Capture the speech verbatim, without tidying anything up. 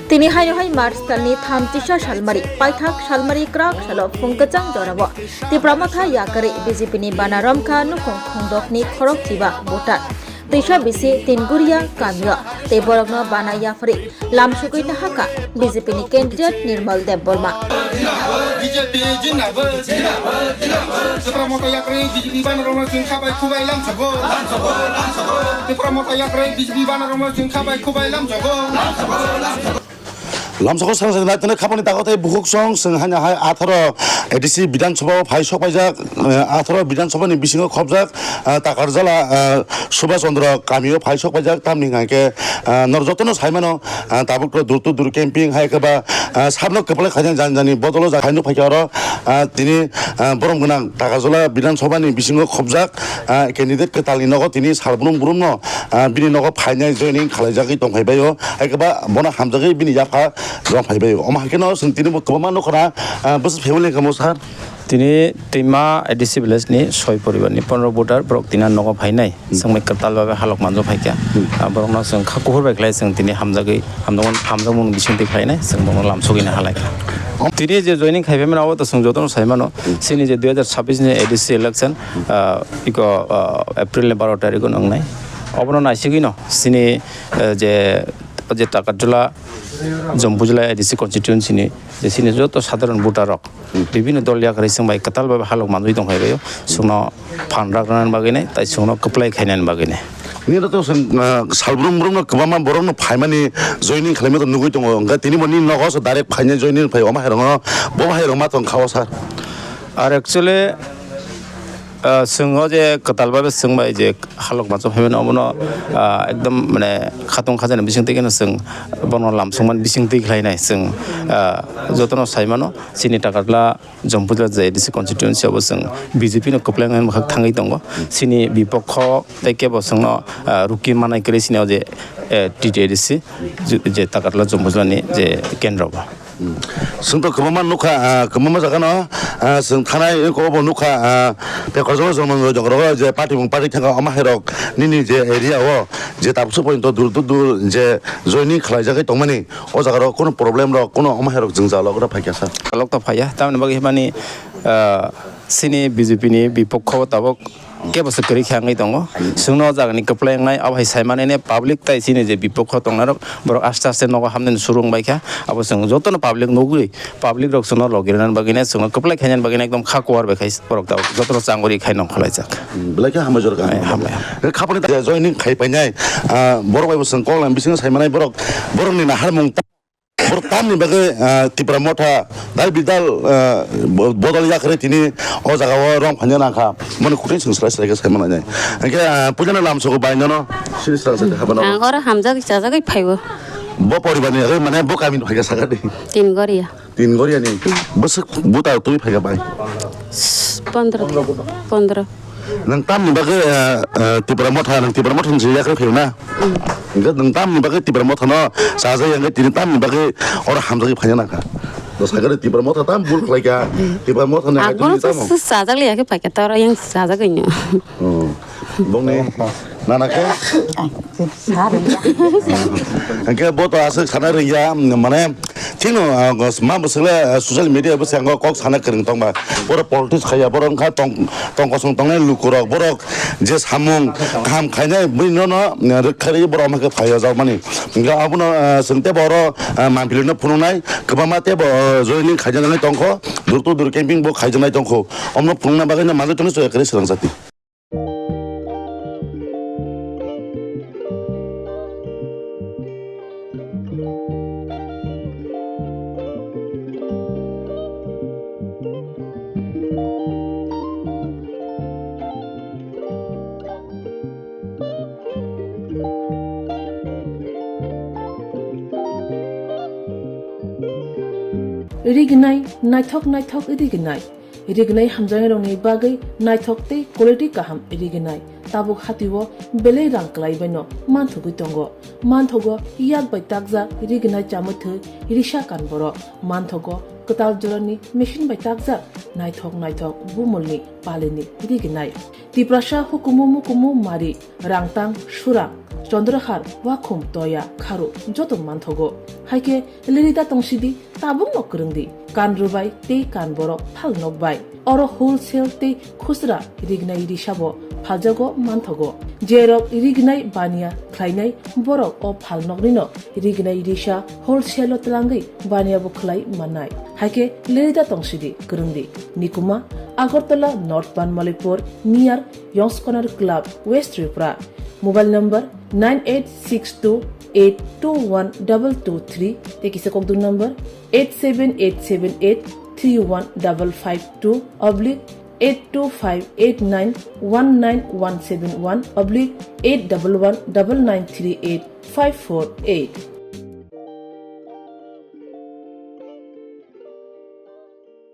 Tini haino hai March talni thamchisa salmari, paithak salmari kwrak salo phung kwchang jorao Tipra Motha yakarwi B J P ni bana romkha nukhung khungdokni khorok chiba voter. Twisa bisi Tinguria kamio tei borokno bana yapharwi lamsugwi nahakha B J P ni candidate Nirmal Debbarma. B J P jindabad, jindabad, jindabad. Tipra Motha yakarwi B J P bana romno chwng khabai khubai lamsogo. Tipra Motha yakarwi B J P bana romno chwng khabai khubai lamsogo. Lamsoko srang srang naitwno khapangni tago tei bukhuk song chwng haino hai atharo A D C Bidhan Sabha o phai sok paijak, eh, atharo Bidhan Sabha ni bisingo khopjak, eh, Takarjala, eh, Subhash Chandra kamio phai sok paijak, tamni hwnkha khe, eh, norok jotono sai mano, eh, tabuk to door to door camping hai khe ba, eh, sabno kwplai khaijak jani jani bodolo jak hai nuk phaikha oro, eh, tini, eh, borom gwnang Takarjala Bidhan Sabha ni bisingo khopjak, ah, candidate kwtalni nogo tini sal brum brumno, ah, bini nogo phainai joining khwlaijagwi tongphai baio, hai khe ba bono hamjagwi bini yapha rwng phai baio. Omo hai kheno chwng tini bo kwbangma nukha na, ah, bwswk family kamo sir? Tini Twima A D C village ni soi poribar ni pondro voter borok tini nogo phainai. Hmm. Chwng bai kwtal babe halok manjak phaikha. Hmm. Ah, borokno chwng kha kuphur bai khlai chwng tini hamjagwi, hamjakmung, hamjakmung bisingtwi khlainai, chwng bono lamsogwino halaikha. Oh. Tini je joining khaibaimani abo to chwng jotono saimano. Hmm. Chini je dui hazar chabbish ni A D C election, ah, iko, ah, April ni baro tarikh o wngnai. Obono naisigwino chini, eh, je, je Takarjala Jompujla A D C constituency ni je chini joto sadharon voter rok, hmm, bibhinno dol yakarwi chwng bai kwtal babe halok manwi tongphai baio. Chwngno phan rak rwnani bagwi nai, tai chwngno kwplai khainani bagwi nai. Nini to chwng, ah, sal brum brumno kwbangma borokno phaimani joining khlaimani to nugwi tongo. Hwnkhe tini bo nini nogo se direct phainai joining phai, omo hai rokno, bo hai rok ma tong kha o sir? Ar actually, ah, chwng o je kwtal babe chwng bai je halok manjak phaimani omono, ah, ekdom mane khatung khajani bisingtwi kheno chwng bono lamsokmani bisingtwi khlainai chwng, ah, jotono saimano chini Takarjala Jompujla je A D C constituency obo chwng B J P no kwplai wngnai mwkhak thangwi tongo. Chini bipokho tei kebo chwngno, ah, rukhi manai kwrwi chini o je, eh, T T A D C je, je Takarjala Jompujla ni je kendro bo. Hmm. Chwng to kwbangma nukha, ah, kwbangma jaga no, ah, chwng thanai kok bo nukha, ah, Tekorjala Jompujla jograo je party mung party thangkha omo hai rok nini je area o je tabuk porjonto dur dur dur je joining khlaijagwi tongmani. O jaga rok kunu problem rok, kunu omo hai rok jwngjal rok oro phaikha sir? Kwlwk to phaiya, tamoni bagwi himani, ah, chini B J P ni bipokho tabuk kebo se kwrwi khe wngwi tongo. Chwngno o jaga ni kwplai wngnai, abo hai sai mani ne public tai chini je bipokho tongnai rok, borok aste aste nogo hamnani suru wng bai kha. Abo chwng jotono public nugwi, public rok chwngno logi rwna bagwi ne, chwngno kwplai khaina bagwi ne ekdom kha kuar bai khai borok tabuk jotono changori khai nong khwlaijak. Hmm, belai khe hambai jorka. Ai, hambai. Khapani joining khai painai, ah, borok bai bo chwng kok lam bisingo sai manai borok, borokni naharmung ta-, borok tamni bagwi, ah, Tipra Motha dal bidal, ah, bo-, bodol yakarwi tini o jaga o rong phanya nangkha. Mani khuting chwng slai slai khe sai manai. Hwnkhe, ah, puilano lamsogo bai nono sini sal sal habano. Ang oro hamjagwi chajagwi phaibo. Bo poribarni, eh, mane bo kamini phaikha sakha di. Tin Goria. Tin Goria ni. Bwswk buta twi phaikha bai? Pondro. Pondro. Nwng tamni bagwi, eh, eh, Tipra Motha, nwng Tipra Motha ni yakarwi phaio na? Mm. Hwnkhe nwng tamni bagwi Tipra Motha no chajak ya, hwnkhe tini tamni bagwi oro hamjagwi phaina nangkha. Do sakha de Tipra Motha tam bul khlaikha. Mm. Tipra Motha ni agbono item tamo. Chajak liya khe phaikha, toro yang chajak ino. Oh. Bongni nana khe? Hwnkhe bo to aswk sana rwngya, mane, thikno, ah, ma bwswkle, ah, social media bwskango kok sana kwrwng tongba. Borok politics khaiya, borok wngkha tong, tong kosong tongnai lukurok, borok je samung kaham khainai, bini nono, ah, rwkha rwi borok omo khe phai o jak mani. Hwnkhe abono, ah, chwng tei bo oro, ah, mampili no phunuknai, kwbangma tei bo, ah, joining khaijaknai tongkho, door to door camping bo khaijaknai tongkho. Omono phunukna bagwi no manjak tongni chwng kwrwi swrang jati. Rignai, naithok naithok rignai. Rignai hamjaknairokni bagwi naithok tei quality kaham rignai. Tabuk hatio belai rang kwlaibaino manthogwi tongo. Manthogo yak bai takjak rignai chamwi thwi risa kan borok. Manthogo Kwtal jorani machine bai takjak naithok naithok bumulni palini rignai. Tiprasa hukumu mukumu mari, Rangtang, Surang, Chandrahar, Wakhum, Toya, Kharu joto manthogo. Haikhe lirida tongsidi, tabukno kwrwngdi, kan rwbai tei kan borok phalnok bai. Oro wholesale tei khusra rignai risabo phaljago manthogo. Jerok rignai baniya khlainai borok o phalnoknino rignai risa wholesale-o twlangwi baniya bo khlai mannai. Haikhe lirida tongsidi kwrwngdi. Nikuma, Agartala North Banmalipur, near Yongskonar Club, West Tripura. Mobile number nine eight six two eight two one double two three, tei kisa kokduk number eight seven eight seven eight three one double five two oblique eight two five eight nine one nine one seven one oblique eight double one double nine three eight five four eight.